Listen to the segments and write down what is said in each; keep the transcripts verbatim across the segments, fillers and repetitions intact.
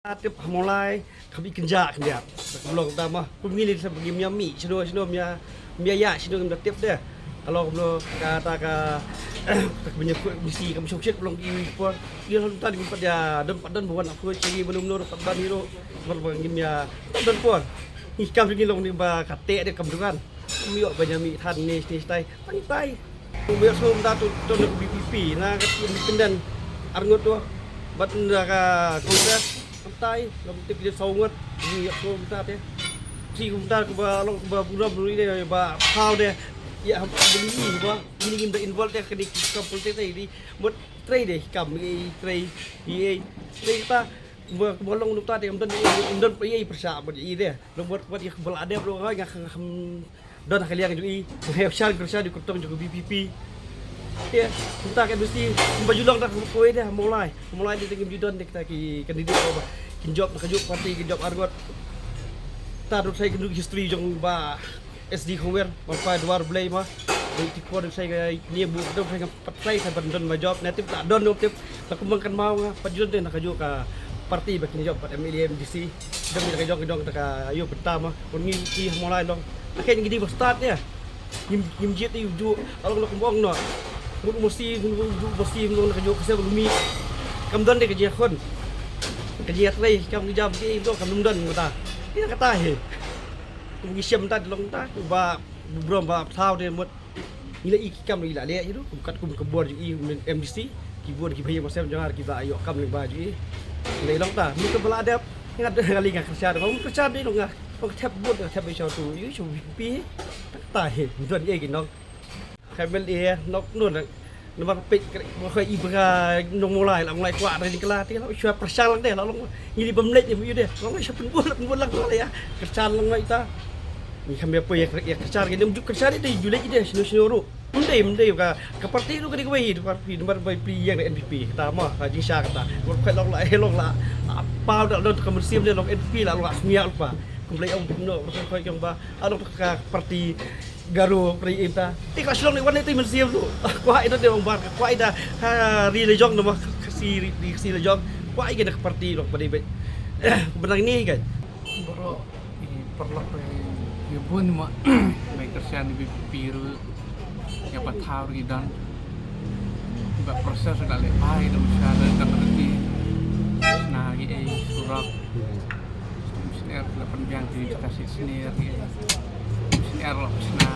Tip ha Mawlai kam i kynja khyndiat. Ka blong ta ma kum ngi li sa ba ngim ïa mih shino shino, mih ïa, mih ïa shino ngim da tip de. Ka long kumno kata ka, ta ka bynta ku mesti kam shong shit ka blong i por. Ïa long ta ngim pat ïa don pat don ba wan aku sha ngi ba num no pat don hi ruh. Ba ngim ïa pat don por. Ngi kam ngi long ni ba ka teh de kam dukan. Ym ïoh ban ïa mih than ne ne tai. Tang tai. Ym ïoh sngewbha tu tu na ka V P P na ka independent. Arngut tu. Bad na ka Congress. Tang tai. Lam tip dia saw ngut. Ym ïoh sngewbha te. Si kumta ku ba long ku ba burom lu de ba phaw de. Ïa ham beli ba. Ini ngim da involve de ka ni ka politik te di. Mut trei de kam i trei. I trei ta. Ba ba long nuk ta de ym don ym don pa i pyrsa ba i de. Long wat wat ïa ka bala de ba long nga kham don ha ka liang jong i. Nga hep shan kyrsa di kurtong jong ka V P P. Te kumta ka mesti ba ju long da ka koi de Mawlai. Mawlai de ngim ju don de kita ki candidate ba kin jop na ka juk party kin jop arngut. Ta dot sai kin history jong ba S D Khongwer ba pa Dwar Blei ma. Dei ti por dot sai ka ni bu dot sai ka pat sai sa ban don ma jop na tip ta don dot tip. Ta kum kan mau nga pat ju don de na ka juk ka party ba kin jop pat M L A M D C. Dang ïa ka jong ka jong ta ka ïoh bynta ma. Kun ngi ki ha Mawlai long. Akhir ngi di ba start ïa. Ngim ngim jied ïa u ju. Along na kum ong no. Mut mesti mut ju mesti mut na ka jong ka se ba lumi. Kam don de ka jia khon. Ka jia trei kam ngi jam ki do kam num don mata. Ïa kata he. Kum ngi shem ta long ta ba brom ba thaw de mut. Ngi la i ki kam ngi la leh hi ruh kum kat kum ka bor ju i M D C ki bor ki bhai ma sem jong ar ki ba ïoh kam ngi ba ju i. Ngi long ta ngi ka bala dep ngat ngali nga kerja de kum kerja de long nga kum thep bor thep i chau tu i chau pi ta he don ye ki nong. Khamel e nok nun. Namar pek mo khai i ba nong Mawlai la ngai kwa da ni kala ti la chua persang lang de la long ngi li bam lek ni mu de long ngai chua pun bor pun bor lang la ya. Kerja lang ngai ta. Ni kham ya poi ya kerja ke nem juk kerja de ju lek de sino sino ru. Mendai mendai ka ka parti ru ka di kwai di parti di bar bai pli yang N P P ta ma ka jing sha kata. Bar kai long la eh long la apa da long ka musim de long N P P la long la khmia pa. Kum lai ong no bar kai yong ba long ka parti Garo pari im ta. Ti ka shlong ni wan ni ti musim tu. Kwai da de ong bar kwai da ha ri le jong nama ka si ri si le jong. Kwai ke da ka parti long pa di bai. Benang ni kan. Bro. I paralok i bun ma. Bai kersian i biru. Ïa pathaw ri dan. Ba proses da le bai da musha da da reti. Na gi ei surak. Sner la pynbiang ti ka si sner gi ei. Sner la sna.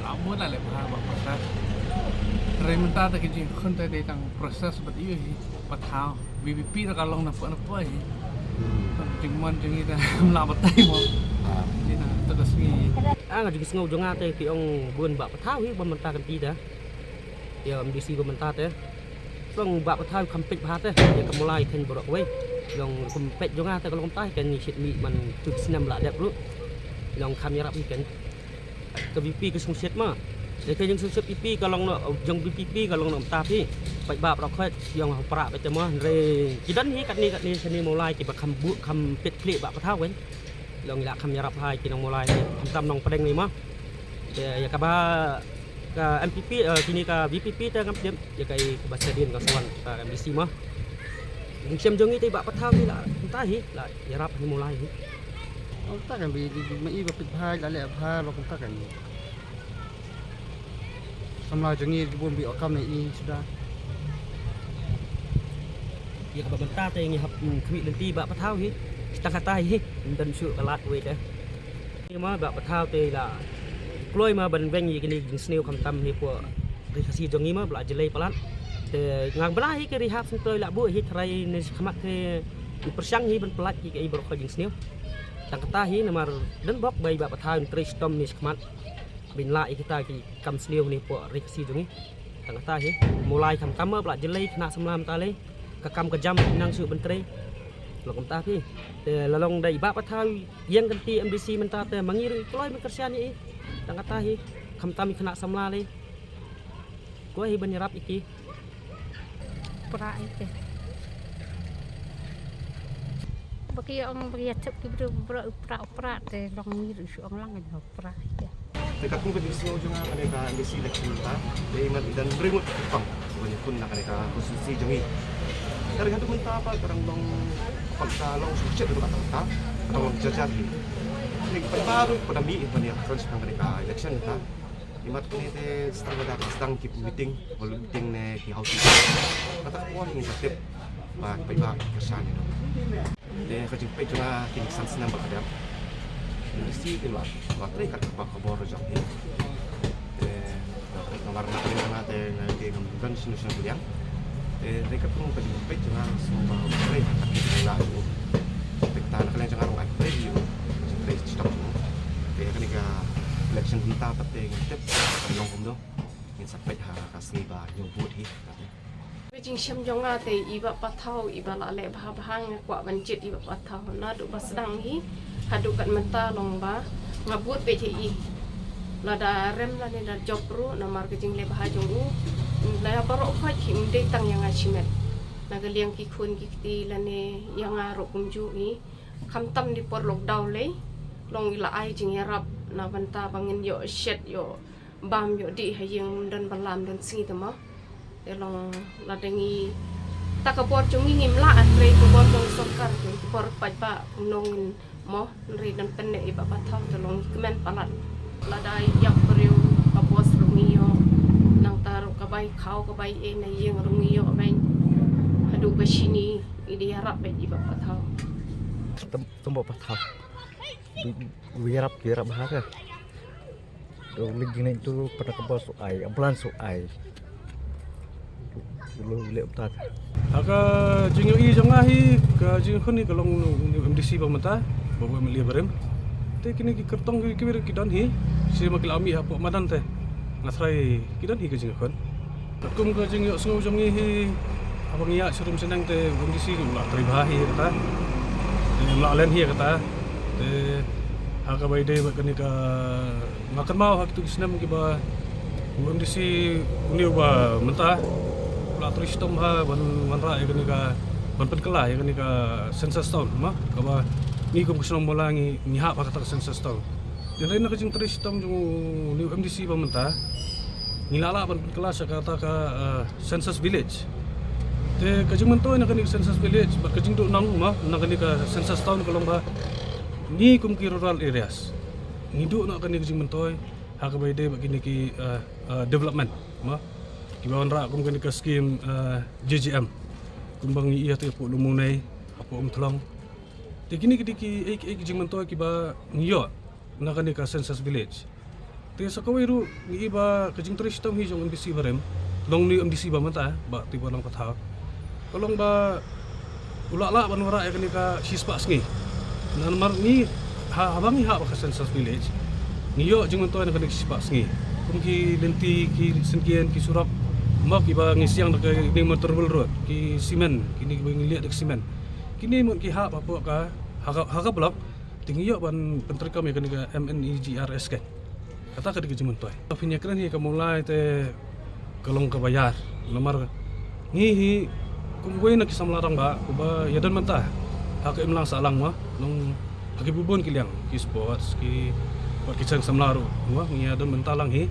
La bun la le ba ba proses. Re mynta ta ki jingkhun ta dei tang proses bad ïu hi. Pathaw. V P P da ka long na pha na pha hi. Jingmon jong i da mla batai mo. Ni na ta ka sngi. Ah nga jingsngew jong nga te ki ong bun ba pathaw hi ba mynta kan ti da. Ïa M D C ba mynta te. Long ba pathaw kham peit bha te. Ïa ka Mawlai kan borok wei. Long kham peit jong nga te ka long ta kan ni shit mi man tu snem la dep ruh. Long kham ïarap hi kan. Ka V P ka sngewsih ma. Dei ka jingsngewsih V P ka long noh jong V P P ka long noh mynta phi. Peit ba pra khoi jong ha pra peit te ma. Hynrei ki don hi katne katne shane Mawlai kiba kham buh kham peit khlieh ba pathaw kan. Long ila kham ïarap hai ki nong Mawlai kham tam nong pdeng ni ma. Te ïa kaba ka M P P eh, kine ka V P P te ngam tip ïa ka i kaba sadien ka swan ka M D C ma. Jingshem jong i te ba pathaw ni la mynta hi la ïarap ni Mawlai hi. Ong ta kan bi di ma i ba pit bha la leh bha lo kum ta kan. Samla jong i ki bun bi okam ne i suda. Ïa kaba mynta te ngi hap khmih lynti ba pathaw hi. Tang kata hi. Ndan shu ka lad wei te. Ngi ma ba pathaw te la kloi ma ban beng ïa kine jingsniew khamtam hi po. Ri Khasi jong ngi ma ba la jlei palat. Te nga ba la hi ki rehab sngewthuh la buh hi trai ne shakhmat te pyrshang hi ban palat hi ka i baroh ka jingsniew. Tang kata hi namar dang bok ba i ba pathaw trei shitom ne shakhmat. Bin la i kita ki kam sniew ne po Ri Khasi jong ngi. Tang kata hi Mawlai khamtam ma ba la jlei khynnah samla mynta lei. Ka kam ka jam nang shu ban trei. Long kumta phi. Te la long da i ba pathaw ïeng kan ti M D C mynta te ma ngi ruh kloi ma kyrshan ïa i. Tang kata hi khamtam i khynnah samla lei. Ko hi ban ïarap ïa ki. Pra ïa ki. Ba ki ong ba ki ïa thep ki briew ba pra pra te long ngi ruh shu ong lang kan pra ïa ki. Te ka kum ka jingsngew jong nga kane ka M D C election mynta dei man i don hynriew ngut ki pang ba ngi khun na kane ka constituency jong ngi. Ka ri haduh mynta pat ka dang long, pat ka long sukset haduh katta katta, ka dang long jar jar hi. Ni pat baru pat da mih ban ïa kren shaphang kane ka election mynta. Imat kane te start ba da sdang ki meeting, ballot meeting ne ki house meeting. Kata ka por ngin sa tip ba paidbah ki kyrshan ïa no. Te ka jingpeit jong nga kine ki san snem ba ka dep. University te la, la trei kat ba ka bor jong hi. Te namar na kane nga te nga te ngam don shisha shisha biang. Te dei kat pun ka jingpeit jong nga sngewbha trei kat ki la. Te kata na ka liang jong nga ruh ai trei ïa u. Trei chitom. Te kane ka election mynta pat te ngam tip ka long kumno. Ngin sa peit ha ka sngi ba ñiew vote hi. Ka jingshem jong nga te i Bah Pathaw i ba la leh bha bha, nga kwah ban jied i Bah Pathaw naduh ba sdang hi haduh kat mynta long ba nga bud beit ha i. Lada rem lane da jop ruh namar ka jingleh bha jong u, la baroh khoit hi, ym dei tang ïa nga shimet. Na ka liang ki khun ki kti lane ïa nga ruh kumjuh hi. Khamtam di por lockdown lei long i la ai jingïarap na bynta ba ngin ïoh shet ïoh bam ïoh dih ha ïing, don ba lam don sngi te mo. Te long lada ngi, ta ka bor jong ngi ngim lah, hynrei ka bor jong sorkar, ka bor paidbah kumno ngin mo, hynrei don pynneh i Bah Pathaw te long ngi kmen palat. Lada ïap briew ka bos ruh ngi ïoh, nangta ruh ka bai khaw ka bai ei na ïing ruh ngi ïoh beiñ. Haduh ka shini i dei ïarap beit i Bah Pathaw. Tang, tang Bah Pathaw. Ïarap, ïarap bha ka. Dei lei jingngeit tu pat ka bos u ai, ambulance u ai. Lu leh uta. Ha ka jingïohi jong nga hi, ka jingïakhun hi ka long u M D C ba mynta, ba u M L A barim. Te kine ki kyrtong ki, ki, ki don hi, shi ma ki la mih hapoh madan te. Nga tharai ki don hi ka jingïakhun. Kum ka jingïohsngew jong ngi hi, haba ngi ïaid sharum shaneng te u M D C u la trei bha hi kata. Te u la len hi kata. Te ha kaba ïadei bad kane ka, nga kynmaw ha kitu ki snem kiba u M D C une uba mynta u la trei shitom ha ban wanrah ïa kane ka, ban pynkylla ïa kane ka census town, ma kaba ngi kum ka shnong Mawlai ngi, ngi hap ha kata ka census town. Te lei na ka jingtrei shitom jong une u M D C ba mynta, ngi la lah ban pynkylla sha kata ka, eh, census village. Te ka jingmyntoi na kane ka census village bad ka jingduh nong, ma, na kane ka census town ka long ba ngi kum ki rural areas ngi duh noh kane ka jingmyntoi ha kaba ïadei bad kine ki, eh, eh, development, ma, kiba wanrah kum kane ka scheme, eh, J J M, kumba ngi ïohi hapoh Lumuwnei, hapoh Umthlong. Te kine ki dei ki, eh, eh, ki jingmyntoi kiba ngi ïoh na kane ka census village. Te sa kawei ruh ngi i ba ka jingtrei shitom hi jong M D C barim, long une u M D C ba mynta, Bah Tiborlang Pathaw, ka long ba u la lah ban wanrah ïa kane ka shispah sngi. Namar ngi ha, haba ngi hap ha ka census village ngi ïoh jingmyntoi na kane ka shispah sngi. Kum ki lynti, ki syngkien, ki surok, ma kiba ngi siang da kane motorable road, ki simen, kine kiba ngi lieh da ka simen. Kine mut ki hap hapoh ka, ha ka, ha ka block. Te ngi ïoh ban pyntreikam ïa kane ka M N E G R S ka. Kata ka dei ka jingmyntoi. Phin ïakren hi ka Mawlai te ka long kaba ïar. Namar ngi hi kum uwei na ki samla rangbah uba ïadon bynta ha ka imlang sahlang, ma, long ha kiba bun ki liang, ki sports, ki, bad ki seng samla ruh, ma, ngi ïadon bynta lang hi.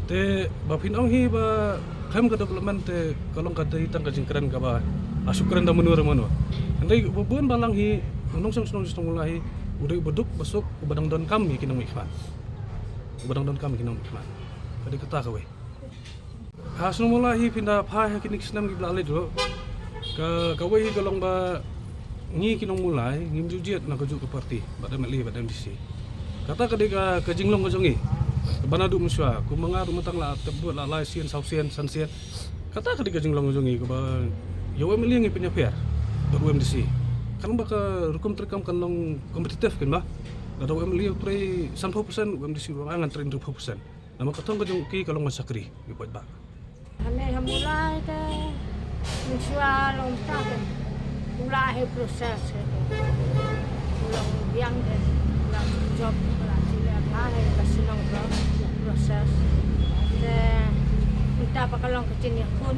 Te ba phin ong hi ba khlem ka development te ka long ka dei tang ka jingkren kaba la shu kren da mano re mano. Hynrei uba bun ba lang hi, u nongshong shnong shnong Mawlai hi u dei uba duk ba suk, uba dang donkam ïa ki nongmihkhmat. Uba dang donkam ïa ki nongmihkhmat. Ka dei kata kawei. Ha shnong Mawlai hi phin da phai ha kine ki snem kiba la leit ruh, ka, kawei hi ka long ba ngi ki nong Mawlai ngim ju jied na kajuh ka party, bad M L A bad M D C. Kata ka dei ka, ka jinglong ka jong ngi. Kaba naduh mynshuwa, kumba nga ruh mynta nga la tep vote la lai sien, saw sien, san sien. Kata ka dei ka jinglong ka jong ngi kaba ïa u M L A ngi pynïapher bad u M D C. Kan ba ka rukom treikam kan long competitive, kan ba. Lada u M L A u trei sanphew percent, u M D C ruh ngan trei hynriewphew percent. Namar ka thong ka jong ki ka long ban shakri ïa u paidbah. Hangne ha Mawlai te mynshuwa long ta te u la hi process hi. U long biang te u la jop, u la jop ha hi ka shnong ka process. Te mynta ba ka long ka jingïakhun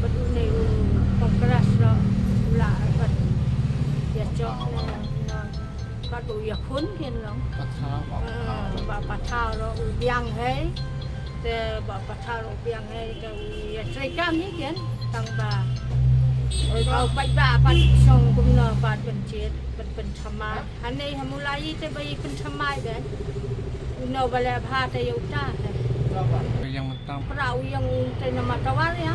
bad une u Congress ruh u la bad ïa jop ne. Bad u ïakhun kin long. Pathaw. Ah, Bah Pathaw ruh u biang hi. Te Bah Pathaw ruh u biang hi te u ïatreikam hi kin. Tang ba Oi, kau paidbah pat shong kumno pat pynjhiet, pyn-, pynthymmai. Hangne ha Mulai te ba i pynthymmai ben. Uno ba leh bha te ïa uta he. Ïeng mynta. Pra u ïeng un te namar tawar ïa.